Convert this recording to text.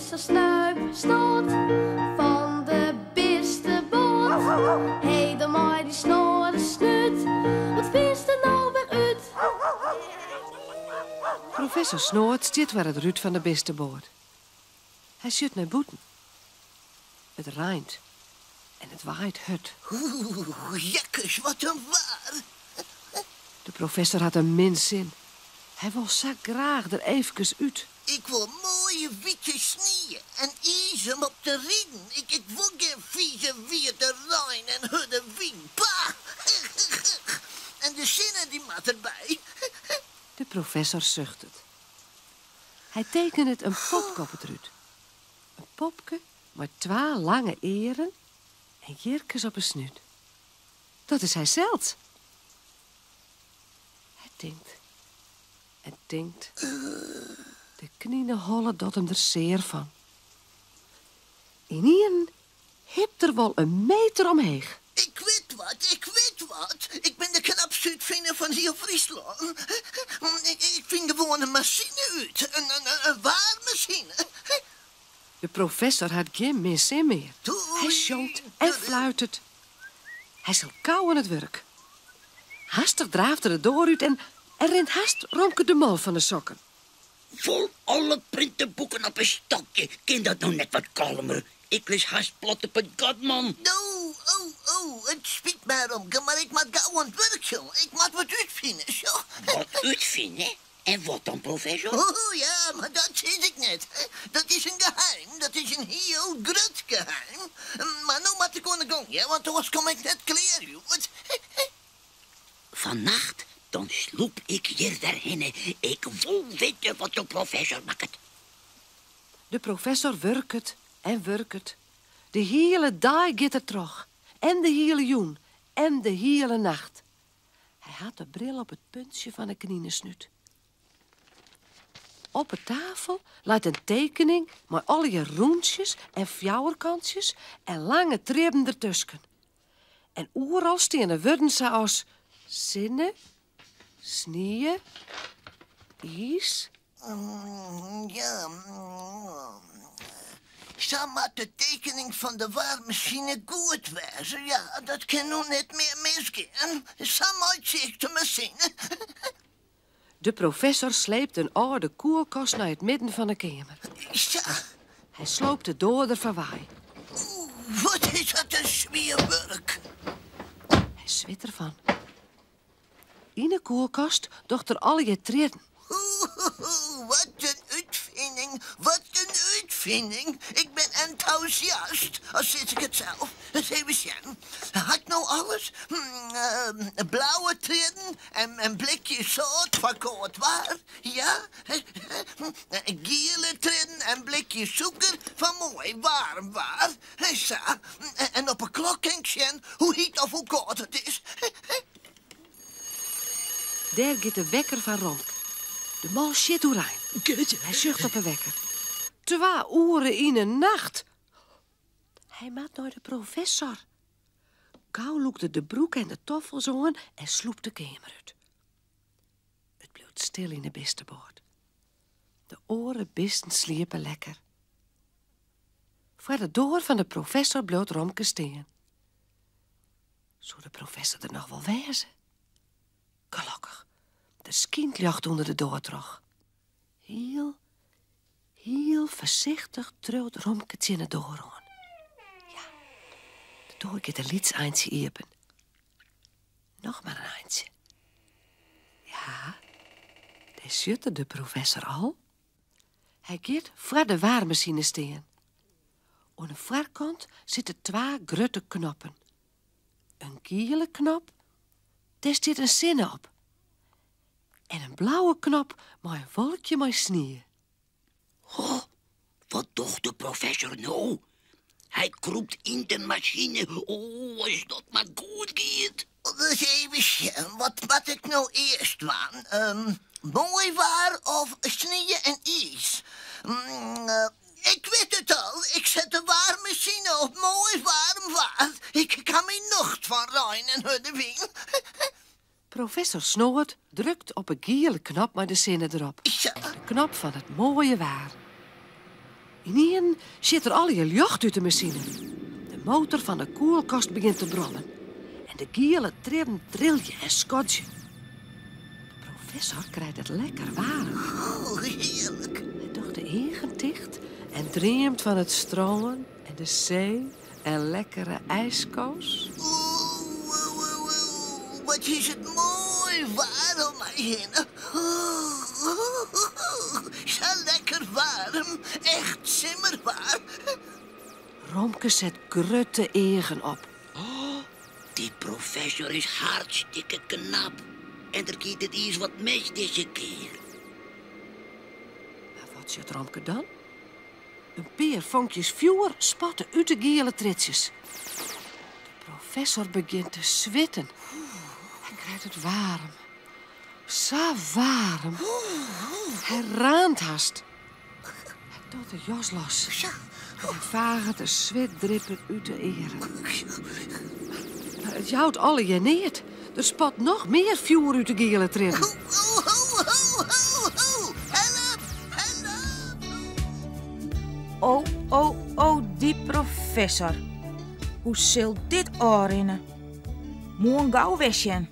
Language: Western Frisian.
Professor Snuip Snot fan de bisteboat. Hé, dan mei dy snoade snút, wat fynst der no wer út? Professor Snoad stiet foar it rút fan de bisteboat. Hy sjocht nei bûten. It reint en it waait hurd. Oeh, jekkes, wat in waar! De professor hat in min sin. Hy wol sa graach der eefkes út. Ik wol moaie wite snie en iis om op te riden. Ik, ik wol gjin fize wiete rein en hurde wyn. Bah! En de sinne dy moat derby. De professor suchtet. Hy tekenet in popke op it rút. In popke mei twa lange earen en hierkes op 'e snút. Dat is hysels. Hy tinkt en tinkt. De knineholle docht him der sear fan. Ynienen hipt er wol in meter omheech. Ik wit wat, ik wit wat. Ik bin de knapste útfiner fan hiel Fryslân. Ik fyn gewoan in masine út, in waarmasine. De professor hat gjin min sin mear. Hy sjongt en fluitet. Hy sil gau oan it wurk. Hastich draaft er de doar út en rint hast Romke de Mol fan de sokken. Fol alle printeboeken op in stokje. Kin dat no net wat kalmer? Ik lis hast plat op it gat, man. Oh, oh, oh, it spyt my, Romke, mar ik moat gau oan it wurk, jong. Ik moat wat útfine, sjoch. Wat útfine? En wat dan, professor? Oh, ja, mar dat sis ik net. Dat is in geheim, dat is in hiel grut geheim. Mar no moat ik oan de gong, hear, want oars kom ik net klear hjoed. Fannacht, dan slûp ik hjir wer hinne. Ik wol witte wat de professor makket. De professor wurket en wurket. De hiele dei giet er troch. En de hiele jûn. En de hiele nacht. Hy hat de bril op it puntsje fan 'e kninesnút. Op 'e tafel leit in tekening mei allegear rûntsjes en fjouwerkantsjes en lange triedden dertusken. En oeral steane wurden sa as sinne, snie, iis. Ja, sa moat de tekening fan de waarmasine goed wêze. Ja, dat kin no net mear misgean. Sa meitsje ik de masine. De professor sleept in âlde kuolkast nei it midden fan 'e keamer. Sa. Hy sloopt de doar der foarwei. Oeh, wat is dat in swier wurk. Hy swit derfan. Yn 'e kuolkast docht er allegear triedden. Oeh, wat in útfining, wat in útfining. Ik bin entûsjast, al sis ik it sels. Ris even sjen. Ha ik no alles? Blauwe triedden en in blikje sâlt foar kâld waar, ja. Giele triedden en blikje sûker foar moai waarm waar. Sa. En op 'e klok kin ik sjen hoe hyt of hoe kâld it is. Dêr giet de wekker fan Romke. De Mol sjit oerein. Hy sjocht op 'e wekker. Twa oere yn 'e nacht. Hy moat nei de professor. Gau lûkt er de broek en de toffels oan en slûpt de keamer út. It bliuwt stil yn 'e bisteboat. De oare bisten sliepe lekker. Foar de doar fan de professor bliuwt Romke stean. Soe de professor der noch wol wêze? Gelokkich, der skynt ljocht ûnder de doar troch. Hiel, hiel foarsichtich triuwt Romke tsjin de doar oan. Ja, de doar giet in lyts eintsje iepen. Noch mar in eintsje. Ja, dêr sjocht er de professor al. Hy giet foar de waarmasine stean. Oan de foarkant sitte twa grutte knoppen. In giele knop, dêr stiet in sinne op. En in blauwe knop mei in wolkje mei snie. Ho, wat docht de professor no? Hy krûpt yn de masine. O, as dat mar goed giet. Ris even sjen, wat moat ik no earst dwaan? Moai waar of snie en iis? Ik wit it al, ik set de waarmasine op moai waarm waar. Ik ha myn nocht fan rein en hurde wyn. Professor Snoad drukt op 'e giele knop mei de sinne derop. Ja. De knop fan it moaie waar. Ynienen sjit der allegear ljocht út de masine. De motor fan de kuolkast begjint te brommen en de giele triedden trilje en skodzje. De professor krijt it lekker waarm. Oh, hearlik. Hy docht de eagen ticht en dreamt fan it strân en de see en lekkere ijsko's. Oeh, oeh, oeh, oeh, wat is it moai waar om my hinne. Sa lekker waarm, echt simmerwaar. Romke set grutte eagen op. Oh, dy professor is hartstikke knap. En der giet it iis wat mis dizze kear. Mar wat sjocht Romke dan? In pear fonkjes fjoer spatte út de giele triedsjes. De professor begjint te switten. Hy krijt it waarm. Sa waarm. Hy raant hast. Hy docht de jas los. En hy faget de switdrippen út de earen. Mar it jout allegear neat. Der spat noch mear fjoer út de giele triedden. Help! Help! O, o, o, dy professor. Hoe sil dit ôfrinne? Moarn gau wer sjen.